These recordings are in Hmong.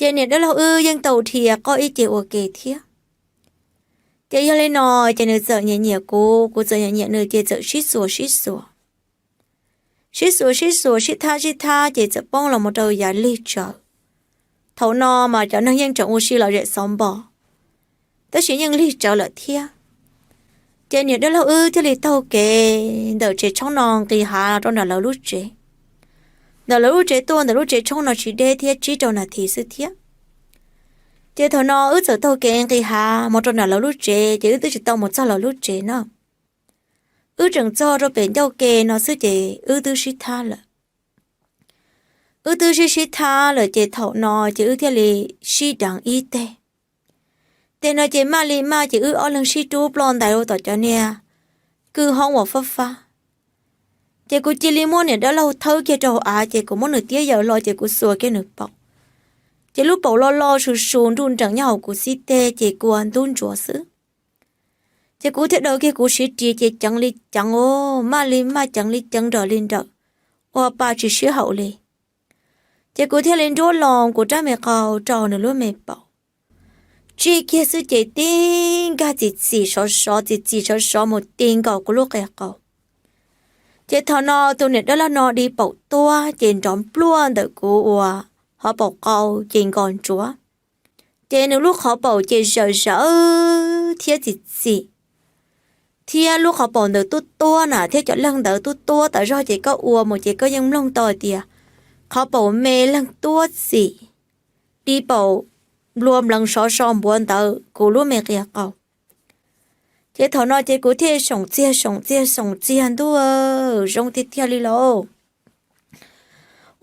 Ces niam dab laug wb yeej tau dhia qoj ib ce ua ke thiab. Ces yog li no, ces nws txawm nyiam nyiam kuv, kuv txawm nyiam nyiam nws, ces txawm sib xuas sib xuas. Sib xuas sib xuas, sib thab sib thab, ces txawm poob los mus rau yav lig tsawv. Thaum no mas cov neeg yeej tseem ua si lom zem xov npos, tab sis yeej lig tsawv lawm thiab. Ces niam dab laug wb thiaj li taug kev ntawm tsev tshoob no nqis hav rau nram lawv lub tsev. Ntawm lawv lub tsev tuaj ntawm lub tsev tshoob no tsis deb thiab, tsib rau nas this xwb thiab. Ces thaum no wb txawm taug kev nqis hav mus rau nram lawv lub tsev, ces wb twb tsis tau mus txog lawv lub tsev na. Wb tseem txog rau pem ncauj ke no xwb ces wb twb sib thab lawm. Wb twb sib sib thab lawm ces thaum no ces wb thiaj li sib deev ib teg. Teg no ces maj li maj ces wb ob leeg sib rub ploj ntais rau tom cov niag kwj hoob uas fab fab. Ces kuv cia li muab niam dab laug thawb kiag rau hauv av, ces kuv muab nws tiab yaws hlo, ces kuv xuas kiag nws paum. Ces lub paum loj loj su su nruj nreem nyob hauv kuv xib teg, ces kua ntub ntsuav xwb. Ces kuv thiaj daws kiag kuv siv ris, ces ceev li ceev os, maj li maj, ceev li ceev, nrawm li nrawm, ua pa tsis sib haum li. Ces kuv thiaj li nruab lo kuv rab me qau rau nws lub me paum. Tsij kiag xwb ces tib nkag txim txim sov sov, txim txim sov sov mus ti nkaus kuv lub qe qau. Ces thaum no tus niam dab laug no di paum tuab, ces nrov npluaj ntawm kuv uas hauv paum qau ces nkos ntsuav. Ces nws lub qhov paum ces zawm zawm thiab txim txim, thiab lub qhov paum ntawd tuab tuab na, thiab cov leeg ntawd tuab tuab tas zog, ces koj ua mus ces koj yeej mloog tau hais tias qhov paum me leeg tuab txim, di paum nplua npleev sov so npuav ntawd kuv lub me qe qau. Ces thaum no ces kuv thiaj soom txiag soom txiag soom txiag, ntuj, zoo tiag tiag li lauj.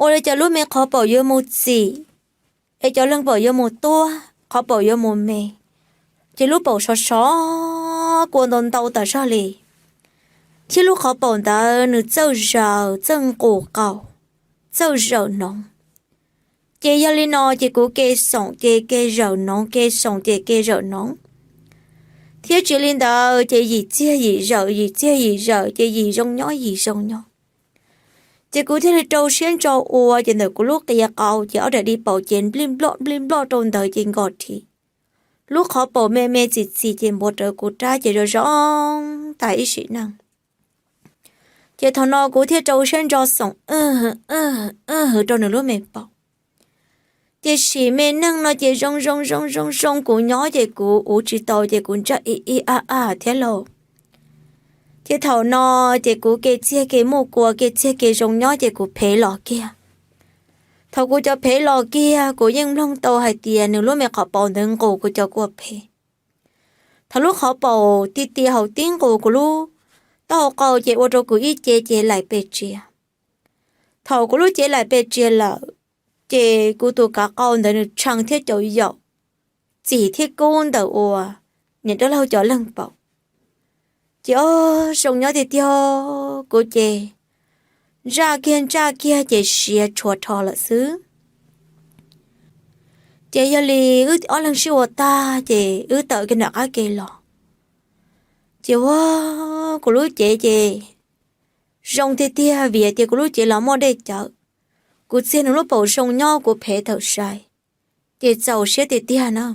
Ua li cas lub me qhov paum yuav mus txim, es cov leeg paum yuav mus tuab, qhov paum yuav mus me, ces lub paum sov sov kua ntau ntau tas zog li. Thiab lub qhov paum ntawd nws txawj zaws, txawj nqus qau, txawj zawm noov. Ces yog li no ces kuv ke xoom ces ke zawm noov, ke xoom ces ke zawm noov. Thiab tsis li ntawd ces yim txiag yim zawm, yim txiag yim zawm, ces yim zoo nyob yim zoo nyob. Ces kuv thiaj li rau siab ntso ua, ces ntawm kuv lub qe qau ces ob daim di paum ces nplij nploj nplij nploj rau ntawd ces nkos rhi. Lub qhov paum me me txim txim ces npuav rawv kuv rab ces zoo zoo tas ib sim neej. Ces thaum no kuv thiaj rau siab ntso xoom hwv rau nws lub me paum. Tiam sis me neeg no ces zoo zoo zoo zoo zoo kuv nyob ces kuv ua tsis tau ces kuv ntsaj ib ib ab ab thiab lauj. Ces thaum no ces kuv ke txiag ke muaj kua, ke txiag ke zoo nyob ces kuv phev los kiag. Thaum kuv cov phev los kiag kuv yeej mloog tau hais tias nws lub me qhov paum ntawd nqus kuv cov kua phev. Thaum lub qhov paum ti ti hauv tib nqus kuv lub taub hau qau ces ua rau kuv ib ce ces laim pes tsia. Thaum kuv lub cev laim pes tsia lawm, ces kuv tus kav qau ntawd nws tshee thiab cau yaum, txim thiab kub ntawm uas niam dab laug cov leeg paum. Ces o, zoo nyob tiag tiag, kuv ces ntsaj kiag ntsaj kiag ces siav tshuav rho lawm xwb. Ces yog li wb ob leeg sib ua tag ces wb tawm kiag nram qab ke los. Ces ua, kuv lub cev ces zoo tiag tiag vim tias kuv lub cev los muaj dej cawv. Kuv txiag nws lub paum zoo nyob kuv phev tawm sai, ces txaus siab tiag tiag na.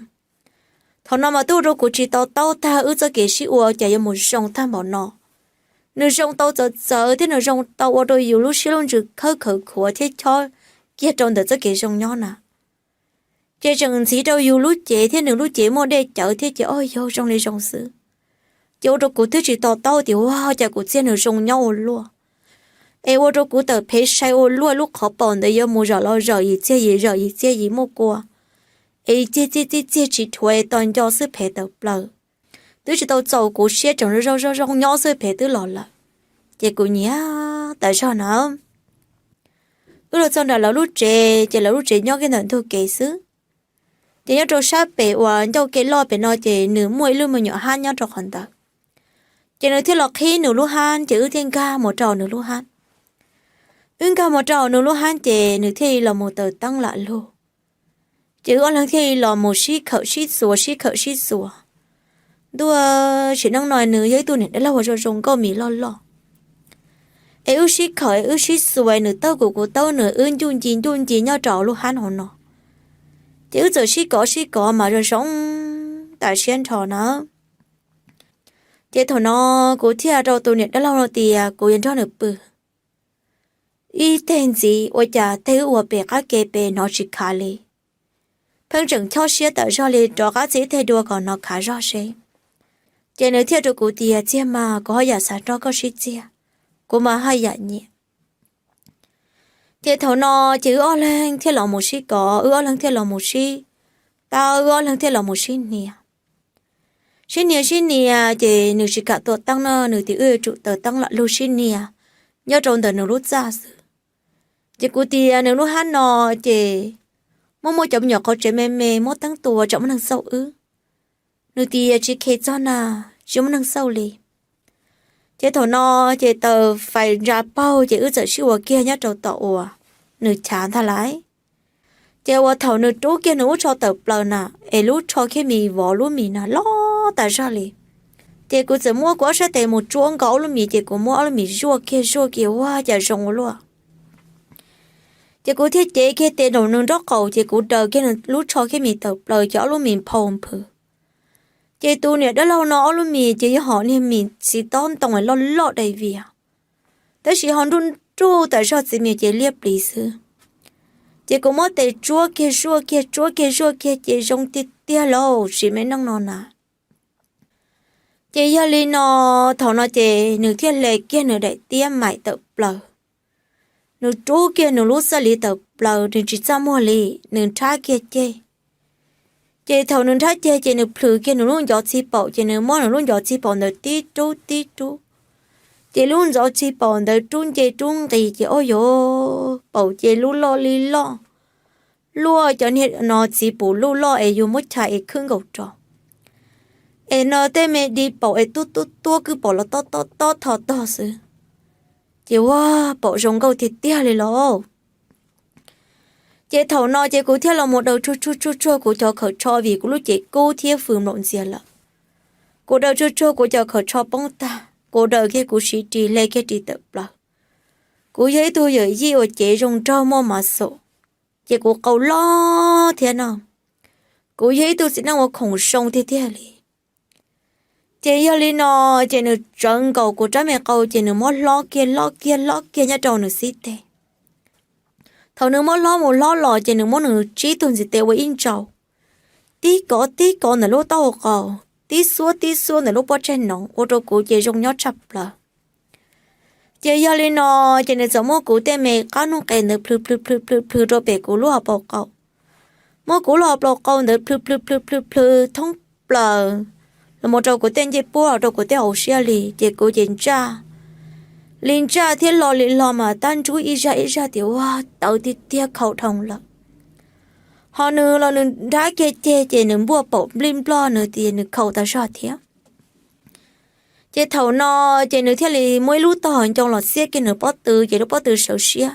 Thaum no mas twb ua rau kuv tsis to taub tag wb txoj kev sib ua cas yuav mus zoo tag npaum no. Nws zoo tau txawv txawv thiab nws zoo tau ua rau yus lub siab lub ntsws khawb khawv khuav thiab chob kiag rau ntawm txoj kev zoo nyob na. Ces tseem ntxiv rau yus lub cev thiab nws lub cev muaj dej cawv thiab ces o yog zoo li zoo xwb. Ces ua rau kuv twb tsis to taub tias ua cas kuv txiag nws zoo nyob ua luaj, es ua rau kuv tawm phev sai ua luaj, lub qhov paum ntawd yuav mus zawm los zawm, yim txiag yim zawm, yim txiag yim muaj kua, es txiag txiag txiag txiag tsis dhuav es tos nco xwb phev tawm plaws. Twb tsis tau txaus kuv siab tseem zoo zoo zoo nyob xwb phev twb los lawm. Ces kuv nyiam tas zog na. Wb los txog nram lawv lub tsev ces lawv lub tsev nyob kiag ntawm ntug kev xwb. Ces nyob rau sab pem uas ncauj kev loj pem no ces nws muaj ib lub me nyuam hab nyob rau qhov ntawd. Ces nws thiaj los qhib nws lub hab ces wb thiaj nkag mus rau nws lub hab. Wb nkag mus rau nws lub hab ces nws thiaj li los mus taws teeb lam lug. Ces wb ob leeg thiaj li los mus sib khawm sib xuas sib khawm sib xuas. Ntuj, sim neej no nws yog ib tug niam dab laug uas zoo zoo nkauj mis loj loj. Es wb sib khawm es wb sib xuas, nws taug kuv kuv taug nws, wb ncuj nci ncuj nci nyob rau lub hab hauv no. Ces wb txawm sib kov sib kov mas zoo zoo tas siab nrho na. Ces thaum no kuv thiaj rau tus niam dab laug no tias kuv yuav nrog nws pw ib teg ntxiv, ua cas tej wb ua pem qab ke pem hnov tsis khav li. Pheej tseem chob siab tawm zog li, rov qab txi ib teg dua kom hnov khav zog seb. Ces nws thiaj rau kuv tias, txiag mas, kuv haj yam xav nrog koj sib txiag, kuv mas haj yam nyiam. Ces thaum no ces wb ob leeg thiaj los mus sib kov, wb ob leeg thiaj los mus sib, tau wb ob leeg thiaj los mus sib hnia. Sib hnia sib hnia ces nws tsis kam tua teeb no, nws tias wb yuav tsum taws teeb lam lug sib hnia nyob rau ntawm nws lub txaj xwb. Ces kuv tias nws lub hab no ces muaj muaj cov me nyuam qhov tsev me me muab teeb tua tsam muaj neeg xauj wb. Nws tias tsis khes txog na, tsis muaj neeg xauj li. Ces thaum no ces taws fais ntsa paug ces wb txawm sib ua kiag nyob rau tom uas nws chav ntag lauj. Ces uas thaum nws rub kiag nws lub tsho tawm plaws na, es lub tsho kiag mis vov lub mis na loj tas zog li. Ces kuv txawm muab kuv ob sab tes mus tsuab nkaus ob lub mis, ces kuv muab ob lub mis zuaj kiag zuaj kiag ua cas zoo ua luaj. Ces kuv thiaj cev kiag tes nraum nws nraub qaum, ces kuv daws kiag nws lub tsho kiag mis tawm plaws ces ob lub mis nphau nphwv. Ces tus niam dab laug no ob lub mis ces yog hom niag mis txiv tob ntoo loj loj dai vias, tab sis ho nruj nruj tas zog, txiv mis ces liab pliv xwb. Ces kuv muab tes tsuab kiag zuaj kiag tsuab kiag zuaj kiag ces zoo tiag tiag lauj, sim me neej no na. Ces yog li no, thaum no ces nws thiaj hle kiag nws daim tiab maim tawm plaws. Nws rub kiag nws lub txaj li tawm plaws, nws tsis txaj muag li, nws nrhab kiag ceg. Ces thaum nws nrhab ceg ces nws plhws kiag nws lub ncov txiv paum, ces nws muab nws lub ncov txiv paum ntawd tib rub tib rub. Ces lub ncov txiv paum ntawd rub nce rub nqis ces ua yog paum ces lub loj li loj, luaj cov niag no txiv pum luj loj es yus muab chais es khwb nkaus rau. Es no tej me di paum es tub tub tuab kwj paum los tob tob tob tho tog xwb. Ces ua paum zoo nkauj tiag tiag li lauj. Ces thaum no ces kuv thiaj los mus daws tsuag tsuag tsuag tsuag kuv cov khawm tsho vim kuv lub cev kub thiab fws nplaum ntxiag lawm. Kuv daws tsuag tsuag kuv cov khawm tsho poob tag, kuv daws kiag kuv siv ris hle kiag ris tawm plaws. Kuv yog ib tug yawm yij uas cev zoo nraug muaj mas xum, ces kuv qau loj thiab no. Kuv yog ib tug txiv neej uas khoom zoo tiag tiag li. Ces yog li no, ces nws tsawv nkaus kuv rab me qau ces nws muab hlob kiag hlob kiag hlob kiag nyob rau nws xib teg. Thaum nws muab hlob mus hlob los ces nws muab nws tsib tug ntxiv tes ua ib ntsau, tib kov tib kov ntawm lub taub hau qau, tib xuab tib xuab ntawm lub pob tsaig noov ua rau kuv ces zoo nyob tshaj plaws. Ces yog li no, ces nws txawm muab kuv tej me qab noog qe ntawd plhws plhws plhws plhws plhws rau pem kuv lub hauv paus qau. Muab kuv lub hauv paus qau ntawd plhws plhws plhws plhws plhws thoob plaws los mus rau kuv tej ncej puab, rau kuv tej hauv siab li, ces kuv ces ntsaj li ntsaj thiab lo li lo mas tab nrub ib zaj ib zaj tias ua tawv tiag tiag khaus dhau lawm. Ho nws los nws nrab kiag ceg ces nws npuaj paum nplij nploj, nws tias nws khaus tas zog thiab. Ces thaum no, ces nws thiaj li muab ib lub tog ncoo los xiab kiag nws pob tw, ces lub pob tw sawv siab,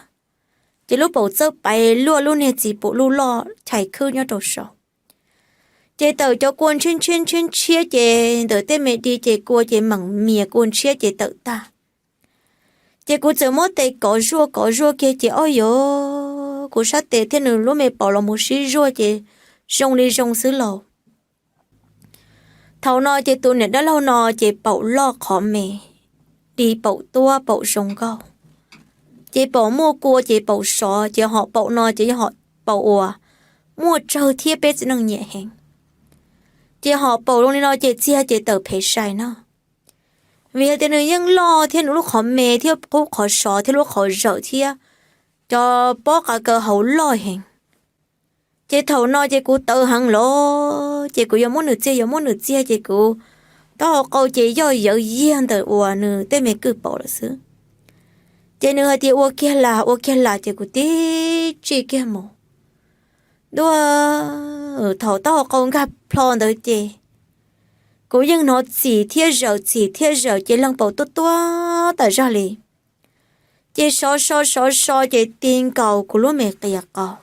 ces lub paum txawb paiv luaj lub niag txiv pum luj loj chais khwb nyob rau saud. Ces tawm cov kua ntshiab ntshiab ntshiab ntshiab, ces ntawm tej me di ces kua ces meem mias kua ntshiab ces tawm tag. Ces kuv txawm muab tes kov zuaj kov zuaj kiag ces ob yog kuv sab tes thiab nws lub me paum los mus sib zuaj ces zoo li zoo xwb lauj. Thaum no ces tus niam dab laug no ces paum loj qhov me, di paum tuab paum zoo nkauj, ces paum muaj kua ces paum sov, ces hom paum no ces yog hom paum uas muaj tsawg thiab peb txiv neej nyiam heev. Ces hom paum zoo li no ces txiag ces tawm phem sai no, vim hais tias nws yeej loj thiab nws lub qhov me thiab qub qhov sov thiab lub qhov zawm thiab cov pob qa kaw hauv loj heev. Ces thaum no ces kuv tawv heev lawm, ces kuv yuav muab nws txiag yuav muab nws txiag ces kuv taub hau qau ces yoj yawv yiag ntawm uas nws tej me kwj paum lawm xwb. Ces nws hais tias ua kiag las ua kiag las ces kuv tib tsim kiag mus. Dua, thaum taub hau qau nkag plho ntawd ces kuv yeej hnov txim thiab zawm txim thiab zawm ces leeg paum tuab tuab tas zog li. Ces sov so sov so ces ti nkaus kuv lub me qia qau.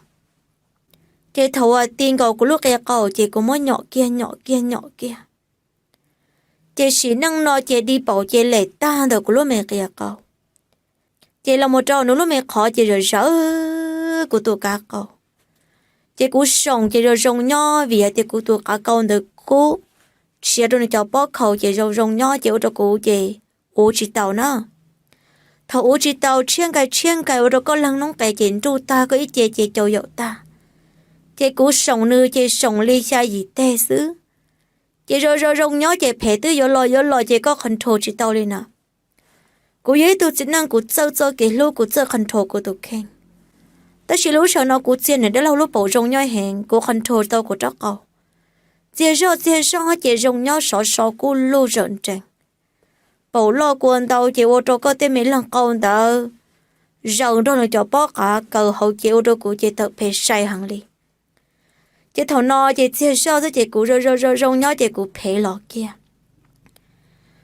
Ces thaum uas ti nkaus kuv lub qia qau ces kuv muab nyom kiag nyom kiag nyom kiag, ces sim neej no ces di paum ces lem tag ntawm kuv lub me qia qau. Ces los mus rau nws lub me qhov ces zawm zawm kuv tus kav qau. Ces kuv soom ces zoo zoo nyob vim hais tias kuv tus qav kaus ntawd kub tshiav rau nws cov pob khaus ces zoo zoo nyob ces ua rau kuv ces uv tsis taus na. Thaum uv tsis taus tshiab nkaus tshiab nkaus ua rau koj leeg noob qes ces nruj tag, koj ib ce ces caum yaum tag. Ces kuv soom nws ces soom li xya yim teg xwb. Ces zoo zoo zoo nyob ces phem twb yuav los yuav los ces koj control tsis tau li na. Kuv yog ib tug txiv neej kuv txawj txoj kev hlub, kuv txawj control kuv tus kheej. Tab sis lub sij hawm no kuv txiag niam dab laug lub paum zoo nyob heev, kuv control tau kuv rab qau. Txiag zog txiag zog ces zoo nyob sov so kuj luj zawm nrees. Paum loj kua ntau ces ua rau koj tej me leeg qau ntawd zaws nrog nws cov pob qav kaus hauv ces ua rau kuv ces tawm phem sai heev li. Ces thaum no ces txiag zog xwb ces kuv zoo zoo zoo zoo nyob ces kuv phem los kiag.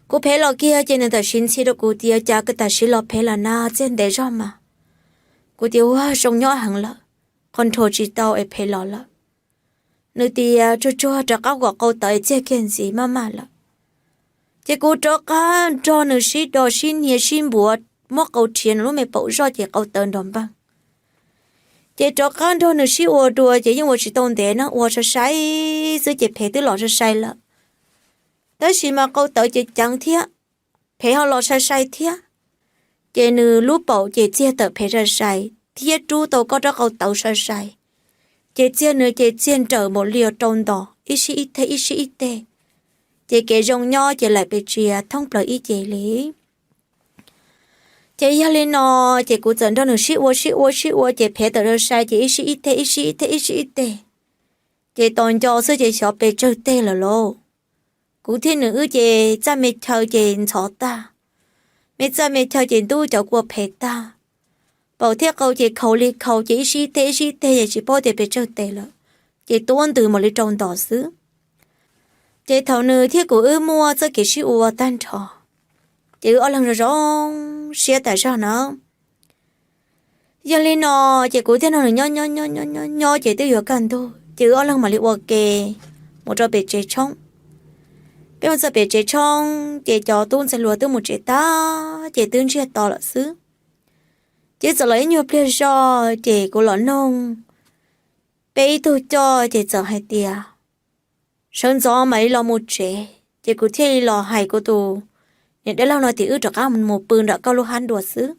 Kuv phem los kiag ces nws tam sim ntxhi rau kuv tias cas koj tam sim los phem lawm na, txiag ntev zog mas. Kuv tias ua zoo nyob heev lawm, control tsis tau es phem los lawm. Nws tias tsuag tsuag rov qab kom qau tawv es txiag kiag ntxiv maj maj lawm. Ces kuv rov qab nrog nws sib do sib nias sib npuav muab qau rhiav nws lub me paum zoj ces qau tawv nrov npeeg. Ces rov qab nrog nws sib ua dua ces yeej ua tsis tau ntev na, ua sai sai xwb ces phem twb los sai sai lawm. Tab sis mas qau tawv ces ceev thiab, phem ho los sai sai thiab. Ces nws lub paum ces txiag tawm phem sai sai thiab rub tau koj rab qau tawv sai sai. Ces txiag nws ces txiag nrawm npaum li rau ntos ib sij ib teg ib sij ib teg. Ces kev zoo nyob ces laim pes tsia thoob plaws ib ce li. Ces yog li no ces kuv txawm nrog nws sib ua sib ua sib ua ces phem tawm sai sai ces ib sij ib teg ib sij ib teg ib sij ib teg. Ces tos nco xwb ces xyov pes tsawg teg lawm lauj. Kuv thiab nws wb ces txaj me chaw ces ntxhov tag, me txaj me chaw ces ntub cov kua phem tag. Paum thiab qau ces khaus li khaus ces ib sij ib teg ib sij ib teg ces tsis paub tias pes tsawg tes lawm, ces tuab ntws mam li rau ntos xwb. Ces thaum nws thiab kuv wb muaj txoj kev sib ua tag nrho, ces wb ob leeg zoo zoo siab tas zog na. Yog li no, ces kuv thiaj nrog nws nyob nyob nyob nyob nyob ces twb yuav kaj ntug ces wb ob leeg mam li ua ke mus rau pem tsev tshoob. Peb mus txog pem tsev tshoob ces cov tub ntxhais hluas twb mus tsev tag ces twb ntsiag to lawm xwb. Ces txawm los ib nyuag pliag zog ces kuv los noog peb ib tug coj ces txawm hais tias sawv ntxov mam li los mus tsev. Ces kuv thiaj li los hais kuv tus niam dab laug no tias wb rov qab mus pw nram koj lub hab dua xwb,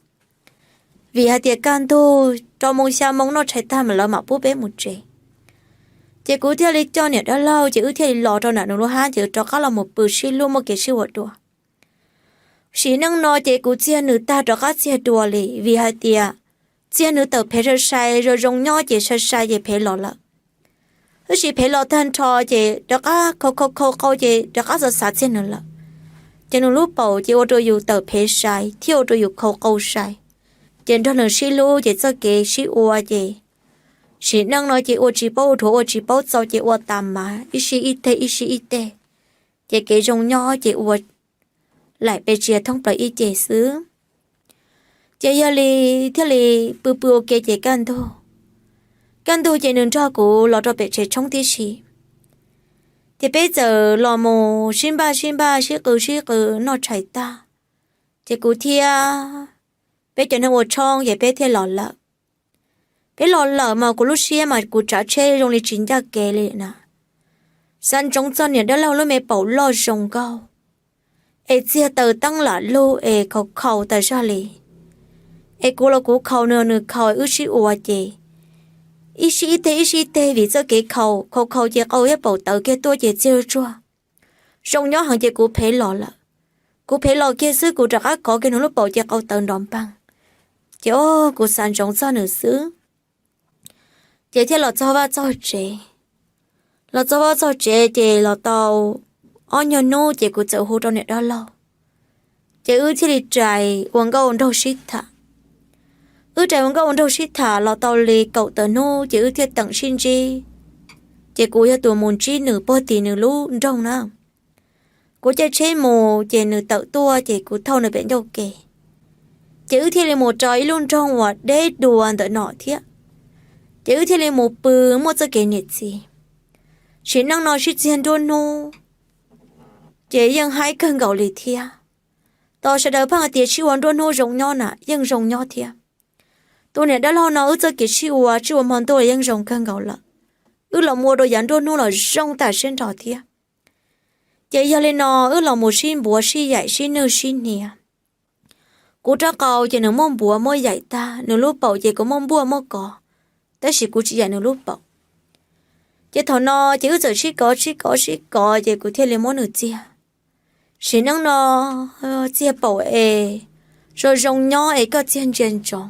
vim hais tias kaj ntug rau moos xya moos noj tshais tag mas lawv mam pub peb mus tsev. Ces kuv thiaj li coj niam dab laug ces wb thiaj li los rau nram nws lub hab ces rov qab los mus pw sib hlub muaj kev sib ua dua. Sim neej no ces kuv txiag nws tag rov qab txiag dua li vim hais tias txiag nws tawm phem sai sai, zoo zoo nyob ces sai sai ces phem los lawm. Tab sis phem los tag nrho ces rov qab khau khau khau qau ces rov qab xav xav txiag nws lawm. Ces nws lub paum ces ua rau yus tawm phem sai thiab ua rau yus khau qau sai. Ces nrog nws sib hlub ces txoj kev sib ua ces sim neej no ces ua tsis paub dhuav ua tsis paub txaus ces ua tas mas ib sij ib teg ib sij ib teg. Ces kev zoo nyob ces ua laim pes tsia thoob plaws ib ce xwb. Ces yog li thiaj li pw pw ua ke ces kaj ntug, kaj ntug ces nws nrog kuv los rau pem tsev tshoob tib si. Ces peb txawm los mus sib npaj sib npaj sib qw sib qw noj tshais tag, ces kuv thiab peb cov neeg ua tshoob ces peb thiaj los lawm. Peb los lawm mas kuv lub siab mas kuv tsav tsheb zoo li tsis ncaj kev li na. Xav ntsoov txog niam dab laug lub me paum loj zoo nkauj, es txiag taws teeb lam lug es khaus khaus tas zog li. Es kuv los kuv khaus nws nws khaus wb sib ua ces ib sij ib teg ib sij ib teg vim txoj kev khaus khaus khaus ces qau thiab paum tawv kiag tuaj ces txiag tsuag zoo nyob heev ces kuv phem los lawm. Kuv phem los kiag xwb kuv rov qab kov kiag nws lub paum ces qau tawv nrov npeeg. Ces o, kuv xav ntsoov txog nws xwb. Ces thiaj los txog vaj txog tsev. Los txog vaj txog tsev ces los tau ob nyuag hnub ces kuv txawm hu rau niam dab laug, ces wb thiaj li rais ua nkauj ua nraug sib tham. Wb rais ua nkauj ua nraug sib tham los tau li kaum tawm hnub ces wb thiaj teem sib ntsib. Ces kuv yog tus mus ntsib nws puag tim nws lub nroog na. Kuv caij tsheb mus ces nws tawm tuaj ces kuv thauj nws pem ncauj ke. Ces wb thiaj li mus rau ib lub nroog uas deb dua ntawm no thiab. Ces wb thiaj li mus pw muaj txoj kev niam txiv. Sim neej no sib txiag nruab hnub ces yeej haib kawg nkaus li thiab. Tos sawv daws pheej hais tias sib ua nruab hnub zoo nyob na, yeej zoo nyob thiab. Tus niam dab laug no wb txoj kev sib ua sib ua hmo ntuj los yeej zoo kawg nkaus lawm. wb los mus ua rau yav nruab hnub los zoo tam siab nrho thiab. Ces yog li no wb los mus sib npuav sib yaim sib nwj sib hnia. Kuv rab qau ces nws muab npuav muab yaim tag, nws lub paum ces kuv muab npuaj muab kov, tab sis kuv tsis yaim nws lub paum. Ces thaum no ces wb txawm sib kov sib kov sib kov ces kuv thiaj li muab nws txiag. Sim neej no txiag paum es zoo zoo nyob es koj txiag ntsia ntsoov.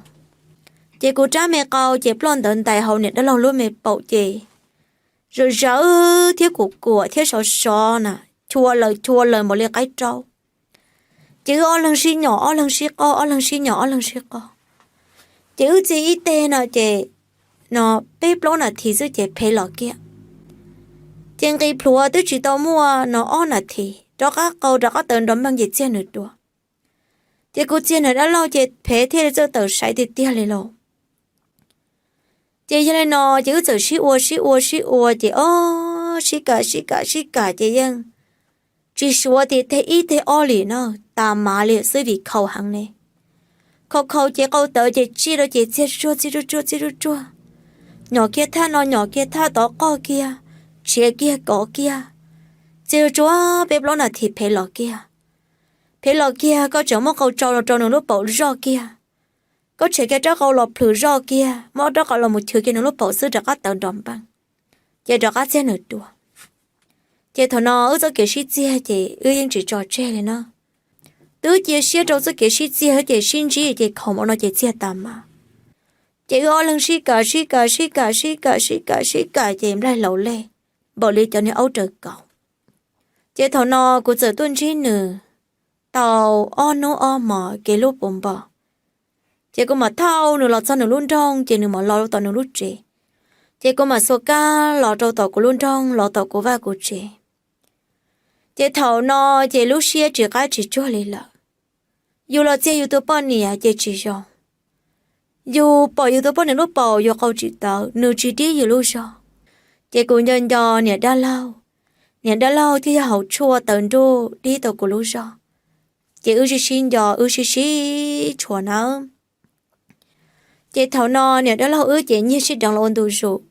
Ces kuv rab me qau ces ploj ntawd ntais hauv niam dab laug lub me paum ces zawv zawv thiab kuam kuam thiab sov sov na, chua laws chua laws npaum li qaib raub. Ces wb ob leeg sib nyom ob leeg sib qoj, ob leeg sib nyom ob leeg sib qoj. Ces wb txiag ib teg no ces no peb plaub nas this xwb ces phev los kiag. Ces nqis plhuav twb tsis tau muaj no ob nas this, rov qab qau rov qab tawv nrov npeeg ces txiag nws dua. Ces kuv txiag niam dab laug ces phev thiaj li txawj tawm saiv tiag tiag li lauj. Ces yog li no ces wb txawm sib ua sib ua sib ua ces ob sib kam sib kam sib kam ces yeej tsis suav tias teg ib teg ob li no, tas mav li xwb vim khaus heev ne. Khaus khaus ces qau tawv ces tsiaj rau ces txiag tsuag txiag tsuag txiag tsuag tsuag, nyom kiag thaj no nyom kiag thaj tod qoj kiag, tshiav kiag kov kiag, txiag tsuag peb plaub nas this phev los kiag. Phev los kiag koj tseem muab qau tsau los rau nws lub paum zoj kiag, koj tshem kiag rab qau los plhws zoj kiag, muab rab qau los mus chwv kiag nws lub paum xwb rov qab tawv nrov npeeg, ces rov qab txiag nws dua. Ces thaum no wb txoj kev sib txiag ces wb yeej tsis tso tseg li na. Twb cia siab rau txoj kev sib txiag ces sib ntsib ces khaus mus no ces txiag tas mas. Ces wb ob leeg sib kam sib kam sib kam sib kam sib kam sib kam ces nplaig laus lej npaum li cov niag aub raws kaus. Ces thaum no kuv txawm tuaj ntsib nws tau ob hnub ob hmos kev hlub puv npo. Ces kuv mam thauj nws los txog nws lub nroog ces nws mam los rau tom nws lub tsev. Ces kuv mam xuas kab los rau tom kuv lub nroog los tom kuv vaj kuv tsev. Ces thaum no ces lub siab tsis qab tsis tsuag li lawm. Yus los txiag yus tus poj niam ces tsis zoo. Yus pom yus tus poj niam lub paum yus qau tsis tawv, nws tsis dib yus lub zog. Ces kuv nco nco niam dab laug, niam dab laug thiaj yog hauv tshuaj tawv nruj dib tau kuv lub zog. Ces wb sib sib nco wb sib sib tshuav nawb. Ces thaum no niam dab laug wb ces nyiag sib deev los ua ntu zus.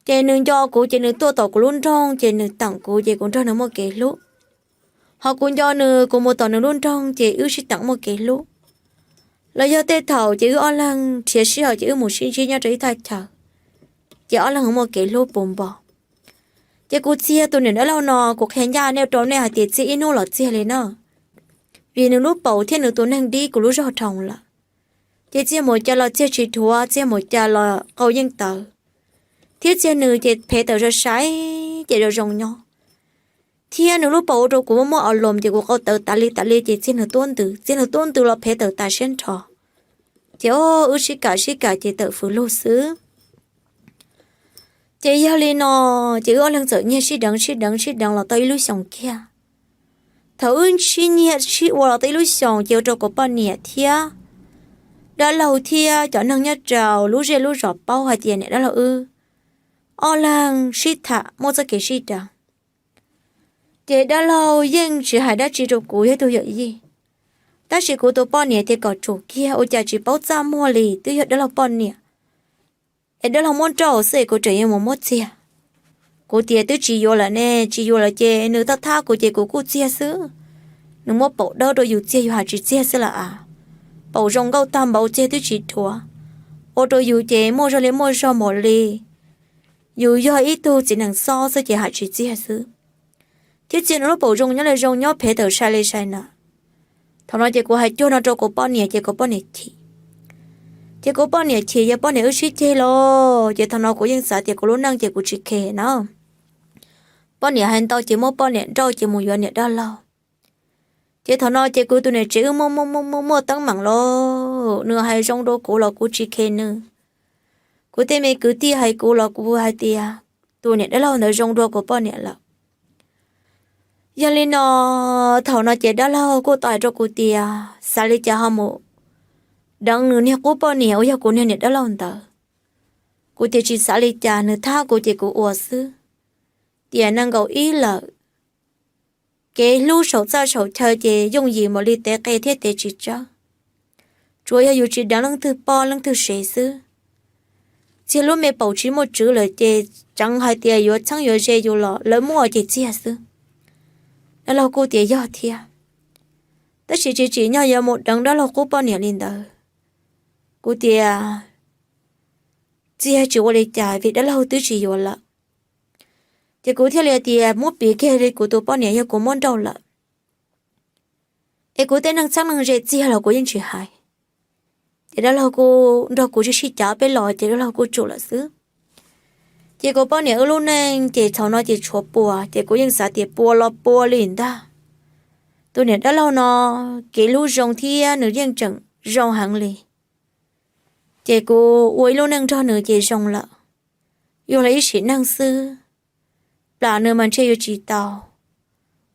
Ces nws nco kuv ces nws tuaj tom kuv lub nroog ces nws teem kuv ces kuv nrog nws muaj kev hlub. Ho kuv nco nws kuv mus tom nws lub nroog ces wb sib teem muaj kev hlub. Los yog tej thaum ces wb ob leeg nrhiav sij hawm ces wb mus sib ntsib nyob rau ib thaj chaw, ces ob leeg muaj kev hlub puv npo. Ces kuv txiag tus niam dab laug no kuv qhia ncaj nej rau nej hais tias txiag ib hnub los txiag li na, vim nws lub paum thiab nws tus neeg dib kuv lub zog dhau lawm. Ces txiag mus cas los txiag tsis dhuav, txiag mus cas los qau yeej tawv, thiab txiag nws ces phev tawm sai sai ces zoo zoo nyob. Thiab nws lub paum ua rau kuv muaj muaj a loos ces kuv qau tawv tas li tas li ces txiag nws tuab ntws, txiag nws tuab ntws los phev tawm tas siab nrho. Ces wb sib kam sib kam ces tawm fws lug xwb. Ces yog li no, ces wb ob leeg txawm nyiag sib deev sib deev sib deev los tau ib lub xyoos kiag. Thaum wb sib nyiag sib ua los tau ib lub xyoos ces ua rau kuv poj niam thiab dab laug thiab cov neeg nyob rau lub zej lub zos paub hais tias niam dab laug wb ob leeg sib tham muaj txoj kev sib deev. Ces dab laug yeej tsis hais dab tsi rau kuv yog tus yawm yij, tab sis kuv tus poj niam tias kom tsum kiag ua cas tsis paub txaj muag li, twb yog dab laug poj niam es dab laug muab nrauj xwb es kuv tseem yuav mus muab txiag. Kuv tias twb tsis yuav lawm ne, tsis yuav lawm ces nws thab thab kuv ces kuv kuj txiag xwb. Nws muab paum dawb rau yus txiag yus hais tsis txiag xwb las as. Paum zoo nkauj tag npaum txiag twb tsis dhuav, ua rau yus ces muaj zog li muaj zog npaum li yus yog ib tug txiv nees xob xwb ces hais tsis txiag xwb. Thiab txiag nws lub paum zoo nyob li zoo nyob phev tawm sai li sai na. Thaum no ces kuv hais cuag no rau kuv poj niam ces kuv poj niam chim. Ces kuv poj niam chim yog poj niam wb sib ceg los ces thaum no kuv yeej xav tias kuv lub neej ces kuv tsis khe na. Poj niam hais ntau ces muab poj niam nrauj ces mus yuav niam dab laug. Ces thaum no ces kuv tus niam tsev wb muaj muaj muaj muaj teeb meem los nws hais zoo rau kuv los kuv tsis khe nws. Kuv tej me kwv tij hais kuv los kuv hais tias tus niam dab laug ntawd zoo dua kuv poj niam lawm. Yog li no, thaum no ces dab laug kuj tau hais rau kuv tias xav li cas ho mus deev nws niag qub poj niam uas yog kuv niag niam dab laug ntawd. Kuv tias tsis xav li cas, nws thab kuv ces kuv ua xwb. Tiam nees nkaum ib lawm, kev hlub saum txaj saum chaw ces yooj yim npaum li tev qe thiab tev tsis tsawb. Tsuas yog yus tsis deev leej twg poj leej twg sev xwb. txiag lub me paum tsis muaj tswv lawm ces tseev hais tias yuav txheeb yuav ze yus los lawv muaj ces txiag xwb. Dab laug kuj tias yog thiab, tab sis tsis tsim nyog yuav mus deev dab laug qub poj niam li ntawd. Kuv tias txiag tsis ua li cas vim dab laug twb tsis yuav lawm. Ces kuv thiaj li tias muab piv kiag li kuv tus poj niam yog kuv muab nrauj lawm, es kuv tej neeg txheeb neeg ze txiag los kuv yeej tsis hais. Ces dab laug kuj nrog kuv sib sib cav peb los ces dab laug kuj tsum lawm xwb. Ces kuv poj niam wb lub neej ces thaum no ces tshuav puas, ces kuv yeej xav tias puas los puas li ntag. Tus niam dab laug no kev hlub zoo thiab nws yeej tseem zoo heev li. Ces kuv ua ib lub neej nrog nws ces zoo lawm. Yus los ib sim neej xwb, plam nws mas ntshe yuav tsis tau.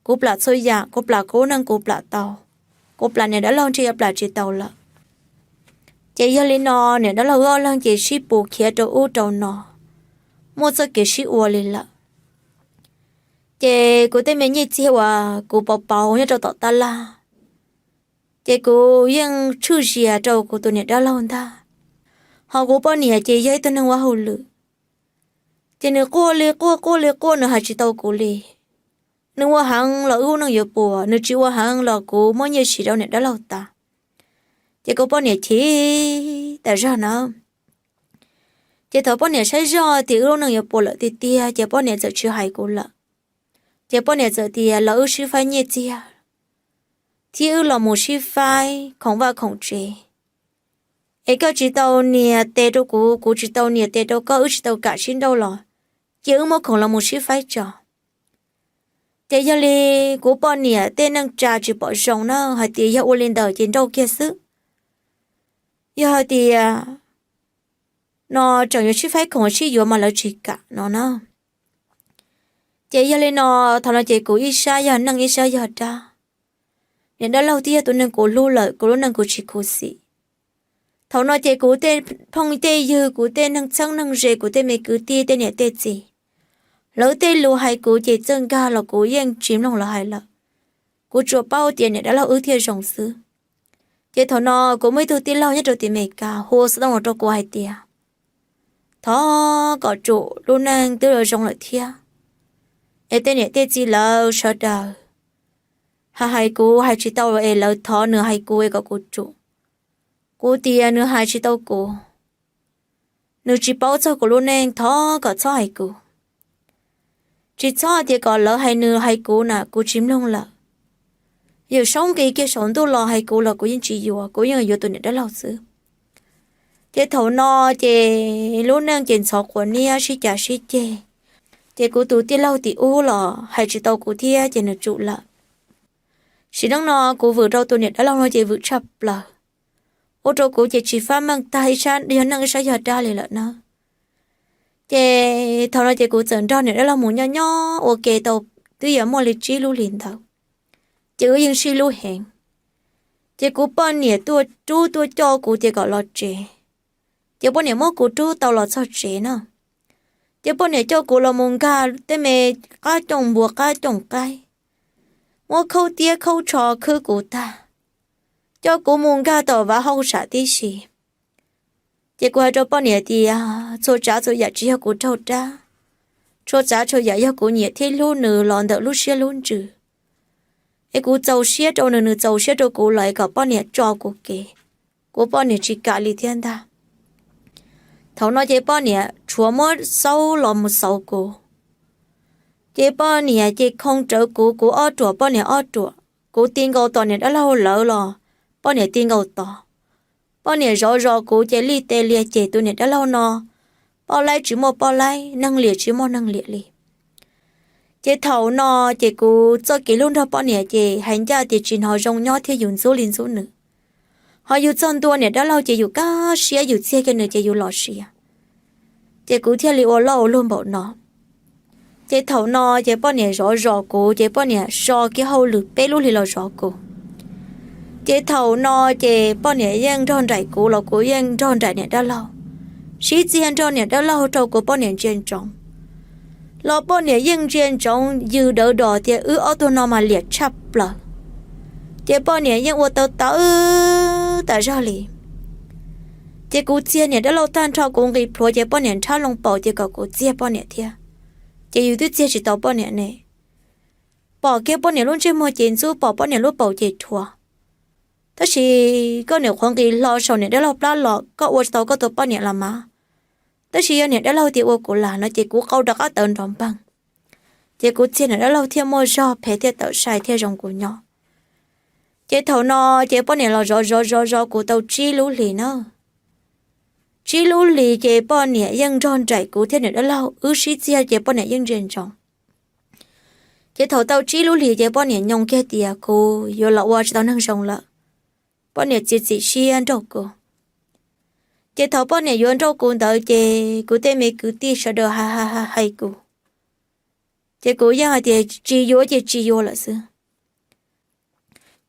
Kuv plam txhua yam, kuv plam kuv lub neej kuv plam tau, kuv plam niam dab laug ntshe yuav plam tsis tau lawm. Ces yog li no niam dab laug wb ob leeg ces sib pus khiav rau ub rau no, muaj txoj kev sib ua li lawm. Ces kuv tej me nyiaj txiag uas kuv pauv pauv nyob rau tom tab laj, ces kuv yeej tshwj zias rau kuv tus niam dab laug ntag. Ho kuv poj niam ces yog ib tug neeg ua hauj lwm, ces nws quaj li quaj quaj li quaj, nws hais tsis tau kuv li. Nws ua heev los wb lub neej yuav puas, nws tsis ua heev los kuv muab nyiaj siv rau niam dab laug tas. Ces kuv poj niam chim tas zog na. Ces thaum poj niam saib zoj tias wb lub neej yuav puas lawm tiag tiag ces poj niam txawm tsis hais kuv lawm. Ces poj niam txawm tias los wb sib faib nyiaj txiag thiab wb los mus sib faib khoom vaj khoom tsev. Es koj tsis tau nias tes rau kuv, kuv tsis tau nias tes rau koj, wb tsis tau kam sib nrauj los cia wb muab khoom los mus sib faib tso. Ces yog li kuv poj niam tej neej tsa tsis pom zoo na, hais tias yog ua li ntawd ces nrauj kiag xwb. Yog hais tias no tseem yuav sib faib khoom sib yuav mas lawv tsis kam no na. Ces yog li no, thaum no ces kuv ib sab yog neej ib sab yog dab. Niam dab laug twb yog tus neeg kuv hlub lawm, kuv lub neej kuv tsis khuv xim. Thaum no ces kuv tej phooj tej ywg, kuv tej neeg txheeb neeg ze, kuv tej me kwv tij, tej niam tej txiv, lawv tej lus hais kuv ces txawj nkag los kuv yeej tsis mloog lawv hais lawm. Kuv tsuas paub tias niam dab laug wb thiaj zoo xwb. Ces thaum no kuv muaj ib tug tij laug nyob rau tim Amelikas hu xov tooj los rau kuv hais tias thov kom tsum, lub neej twb zoo lawm thiab, es tej niam tej txiv lawv sawv daws hais kuv hais tsis tau es lawv thov nws hais kuv es kom kuv tsum. Kuv tias nws hais tsis tau kuv, nws tsis paub txog kuv lub neej, thov kom txhob hais kuv. Tsis txhob tias kom lawv hais nws hais kuv na, kuv tsis mloog lawm. Yawm saub nqis kiag saum ntuj los hais kuv los kuv yeej tsis yuav, kuv yeej yuav tus niam dab laug xwb. Ces thaum no ces lub neej ces ntxhov quav niab sib cav sib ceg. Ces kuv tus tij laug tim ub los hais tsis tau kuv thiab ces nws tsum lawm. Sim neej no kuv vwm rau tus niam dab laug no ces vwm tshaj plaws, ua rau kuv ces tsis fab meej tag, ib sab yog neej ib sab yog dab li lawm na. Ces thaum no ces kuv txawm nrog niam dab laug mus nyob nyob ua ke tau twb yuav muaj li tsib lub hlis ntawd, ces wb yeej sib hlub heev. Ces kuv poj niam tuaj rub tuaj coj kuv tias kom los tsev, ces poj niam muab kuv rub tau los txog tsev na. Ces poj niam coj kuv los mus nkag tej me qab cooj npua qab cooj qaib, muab khaub tiab khaub tsho khwb kuv tag, coj kuv mus nkag tom vav hauj sam tib si. Ces kuv hais rau poj niam tias txhua tsav txhua yam tsis yog kuv raug rab, txhua tsav txhua yam yog kuv nyiam thiab hlub nws los ntawm lub siab lub ntsws. Es kuv txaus siab rau nws, nws txaus siab rau kuv los es kom poj niam tso kuv kev, kuv poj niam tsis kam li thiab ntag. Thaum no ces poj niam tshuav muab xaub los mus xauv kuv. Ces poj niam ces khoo rawv kuv, kuv ob ruam poj niam ob ruam, kuv ti nkaus tom niam dab laug lawv los poj niam ti nkaus tod. Poj niam zov zos kuv ces lij tes lias ceg tus niam dab laug no, poj laib tsis muaj poj laib, neeg liam tsis muaj neeg liam li. Ces thaum no ces kuv txoj kev hlub nrog poj niam ces hais ncaj tias tsis hnov zoo nyob thiab yus ntxub li ntxub nws. Ho yus txog ntua niam dab laug ces yus kaj siab yus txiag kiag nws ces yus los siav. Ces kuv thiaj li ua loj ua luag npaum no. Ces thaum no ces poj niam zov zos kuv ces poj niam so kiag hauj lwm peb lub hlis los zov kuv. Ces thaum no ces poj niam yeej nrog nraim kuv los kuv yeej nrog nraim niam dab laug, sib txiag nrog niam dab laug rau kuv poj niam ntsia ntsoov. Los poj niam yeej ntsia ntsoov yws dawv dos tias wb ob tug no mas liam tshaj plaws. Ces poj niam yeej ua tau tawv tas zog li. Ces kuv txiag niam dab laug tag nrho, kuv nqis plhuav ces poj niam nrhab loo paum ces kom kuv txiag poj niam thiab. Ces yus twb txiag tsis tau poj niam ne. Pom kiag poj niam lub ntsej muag ces ntxub, pom poj niam lub paum ces dhuav. Tab sis koj niam qhuav nqis hlo saum niam dab laug plab los, koj ua tsis tau koj tus poj niam los mas. Tab sis yog niam dab laug tias ua kuv lam no ces kuv qau rov qab tawv nrov npeeg. Ces kuv txiag niam dab laug thiaj muaj zog phem thiaj tawm sai thiaj zoo kuv nyob. Ces thaum no ces poj niam los zov zov zov zov kuv tau tsib lub hlis na. Tsib lub hlis ces poj niam yeej nrog nraim kuv thiab niam dab laug, wb sib txiag ces poj niam yeej ntsia ntsoov. Ces thaum tau tsib lub hlis ces poj niam nyoo kiag tias kuv yuav los ua tsis tau neeg zoo lawm. Poj niam txiav txim siab nrauj kuv. Ces thaum poj niam yuav nrauj kuv ntawd ces kuv tej me kwv tij sawv daws hais hais hais kuv. Ces kuv yeej hais tias tsis yuav ces tsis yuav lawm xwb.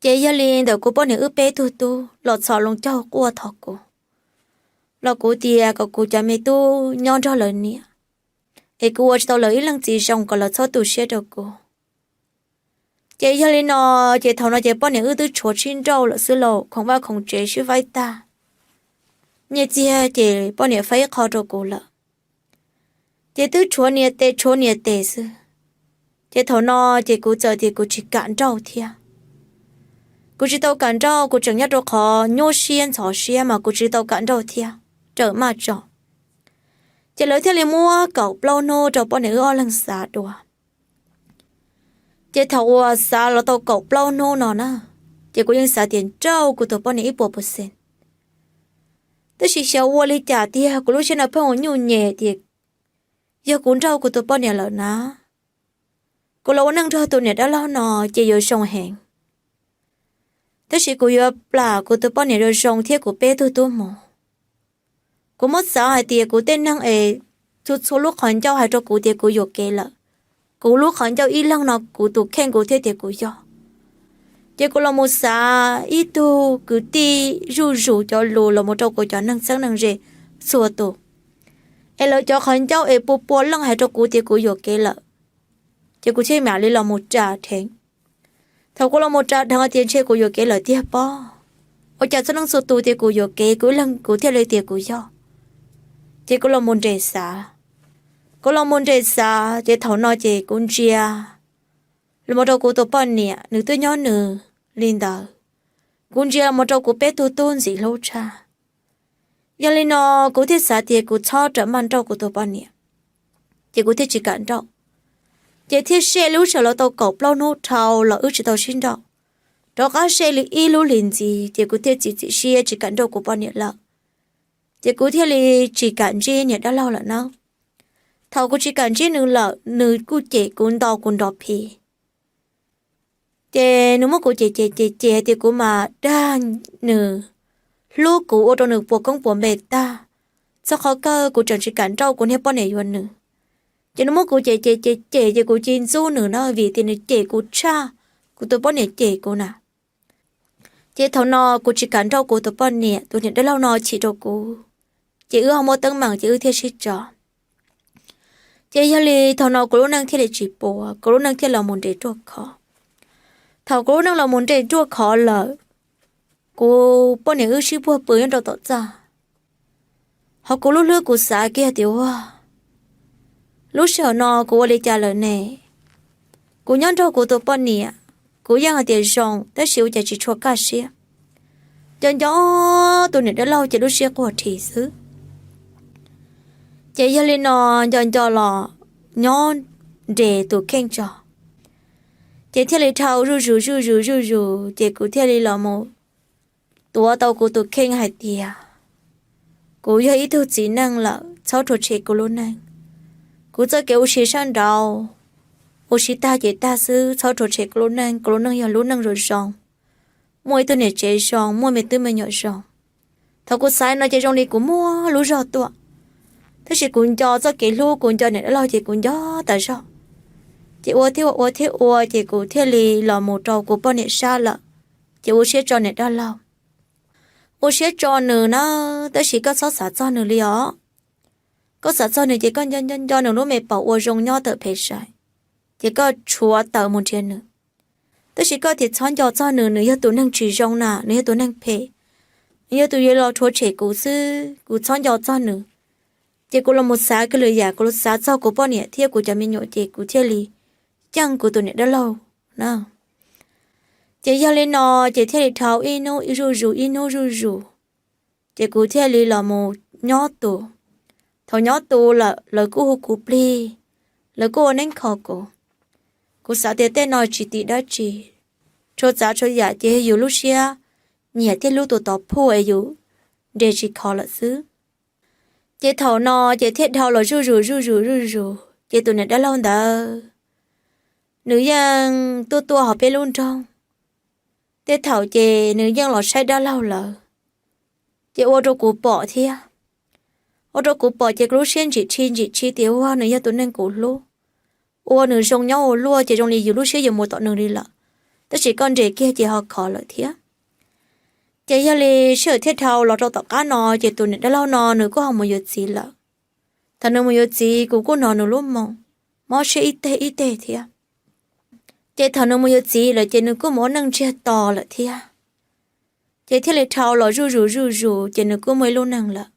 Ces yog li ntawm kuv poj niam wb peb tug tub los txhos loo caug quaj thov kuv, los kuv tias kom kuv cov me tub nyob nrog lawv niam, es kuv ua tsis tau lawv ib leej txiv zoo kom lawv txhob tu siab rau kuv. Ces yog li no, ces thaum no ces poj niam wb twb tshuav sib nrauj lawm xwb lauj, khoom vaj khoom tsev sib faib tag, nyiaj txiag ces poj niam faib ib qho rau kuv lawm. Ces twb tshuav nias tes tshuav nias tes xwb. Ces thaum no ces kuv txawm tias kuv tsis kam nrauj thiab. Kuv tsis tau kam nrauj, kuv tseem nyob rau qhov nyuaj siab ntxhov siab mas kuv tsis tau kam nrauj thiab, rawm maj tso. Ces lawv thiaj li muab kaum plaub hnub rau poj niam wb ob leeg xav dua. Ces thaum uas xav los tau kaum plaub hnub no na, ces kuv yeej xav tias nrauj kuv tus poj niam ib puas percent. Tab sis xyov ua li cas tiag kuv lub siab no pheej ua nyuj nyem tias yog kuv nrauj kuv tus poj niam lawm na, kuv los ua neej nrog tus niam dab laug no ces yuav zoo heev. Tab sis kuv yuav plam kuv tus poj niam zoo zoo thiab kuv peb tug tub mus. Kuv muab xav hais tias kuv tej neeg es txhua txhua lub qhov ncauj hais rau kuv tias kuv yuam kev lawm. Kuv lub qhov ncauj ib leeg no kuv tus kheej kuv thiaj tias kuv yog. Ces kuv los mus xav ib tug kwv tij zuj zus cov lus los mus rau kuv cov neeg txheeb neeg ze txhua tus, es lawv cov qhov ncauj es pua pua leej hais rau kuv tias kuv yuam kev lawm. Ces kuv thiaj mam li los mus ras dheev. Thaum kuv los mus ras dheev tias ntshe kuv yuam kev lawm tiag pob, ua cas txhua leej txhua tus tias kuv yuam kev, kuv ib leeg kuv thiaj li tias kuv yog. Ces kuv los mus nres xav. Kuv los mus nres xav ces thaum no ces kuv ntsia los mus rau kuv tus poj niam, nws twb nyob nws li ntawd. Kuv ntsia los mus rau kuv peb tug tub ntxim hlub tshaj. Yog li no, kuv thiaj xav tias kuv txhob rawm maj nrauj kuv tus poj niam, ces kuv thiaj tsis kam nrauj. Ces thiaj sij lub sij hawm los tau kaum plaub hnub dhau los wb tsis tau sib nrauj. Rov qab sij li ib lub hlis ntxiv ces kuv thiaj txiav txim siab tsis kam nrauj kuv poj niam lawm. Ces kuv thiaj li tsis kam ntsib niam dab laug lawm na. Thaum kuv tsis kam ntsib nws lawm, nws kuj cem kuv ntaus kuv nrov phiv. Ces nws muab kuv cem cem cem cem tias kuv mas dag nws, hlub kuv ua rau nws puas koob puas npe tag. Txog qhov kawg kuv tseem tsis kam nrauj kuv niag poj niam yuav nws. Ces nws muab kuv cem cem cem cem ces kuv cia li ntxub nws na vim tias nws cem kuv tshaj kuv tus poj niam cem kuv na. Ces thaum no kuv tsis kam nrauj kuv tus poj niam, tus niam dab laug no chim rau kuv, ces wb ho muaj teeb meem ces wb thiaj sib tso. Ces yog li thaum no kuv lub neej thiaj li tsis puas, kuv lub neej thiaj los mus nres ruaj khov. Thaum kuv lub neej los mus nres ruaj khov lawm, kuv poj niam wb sib puag pw nyob rau tom txaj. Ho kuv lub hlwb kuv xav kiag tias ua, lub sij hawm no kuv ua li cas lawm ne? Kuv nyob nrog kuv tus poj niam, kuv yeej hais tias zoo tab sis ua cas tsis tshua kaj siab. Nco nco tus niam dab laug ces lub siab quaj rhis xwb. Ces yog li no, nco nco los nyob nres tus kheej tso, ces thiaj li dhau zuj zus zuj zus zuj zus ces kuv thiaj li los mus tuav tau kuv tus kheej hais tias kuv yog ib tug txiv neej lawm, txhob rhuav tshem kuv lub neej. Kuv txoj kev ua si sab nraud, ua si tag ces tag xwb, txhob rhuav tshem kuv lub neej. Kuv lub neej yog lub neej zoo zoo, muaj ib tug niam tsev zoo, muaj me tub me nyuam zoo. Thaum kuv xav no ces zoo li kuv muaj lub zog tuaj, tab sis kuv nco txoj kev hlub, kuv nco niam dab laug ces kuv nco tas zog. Ces ua thiab ua ua thiab ua ces kuv thiaj li los mus rau kuv poj niam sab lawm, ces ua siab tso niam dab laug. Ua siab tso nws na, tab sis koj txhob xav txog nws li os. Koj xav txog nws ces koj nco nco nco nws lub me paum ua zoo nyob tawm phem sai, ces koj tshuav tawm mus nrhiav nws. Tab sis koj tias txhob nco txog nws, nws yog tus neeg tsis zoo na, nws yog tus neeg phem. Nws yog tus yuav los rhuav tshem kuv xwb, kuv txhob nco txog nws. Ces kuv los mus xav kiag lwm yam, kuv los xav txog kuv poj niam thiab kuv cov me nyuam ces kuv thiaj li ceeb kuv tus niam dab laug na. Ces yog li no, ces thiaj li dhau ib hnub zuj zus ib hnub zuj zus. Ces kuv thiaj li los mus nyob tus. Thaum nyob tus lawm lawv kuj hu kuv plig, lawv kuj ua neeb kho kuv. Kuv xav tias tej no tsis tim dab tsi, txhua tsav txhua yam ces yus lub siab nyiam thiab hlub tus tod phoj es yus nres tsis kho lawm xwb. Ces thaum no ces thiaj dhau los zuj zus zuj zus zuj zus, ces tus niam dab laug ntawd nws yeej tuaj tuaj hauv peb lub nroog. Tej thaum ces nws yeej los saib dab laug lawm, ces ua rau kuv pom thiab. Ua rau kuv pom ces kuv lub siab ntsim tshi ntsim tshi tias ua nws yog tus neeg kuv hlub, ua nws zoo nyob ua luaj ces zoo li yus lub siab yuav mus tom nws li lawm, tab sis koj nres kiag ces ho khov lawm thiab. Ces yog li sij hawm thiaj dhau los rau tom qab no, ces tus niam dab laug no nws kuj ho mus yuav txiv lawm. Thaum nws mus yuav txiv kuv kuj hnov nws lub moo mob siab ib teg ib teg thiab. Ces thaum nws mus yuav txiv lawm ces nws kuj mus ua neej ntsiag to lawm thiab. Ces thiaj li dhau los zuj zus zuj zus ces nws kuj muaj ib lub neej lawm.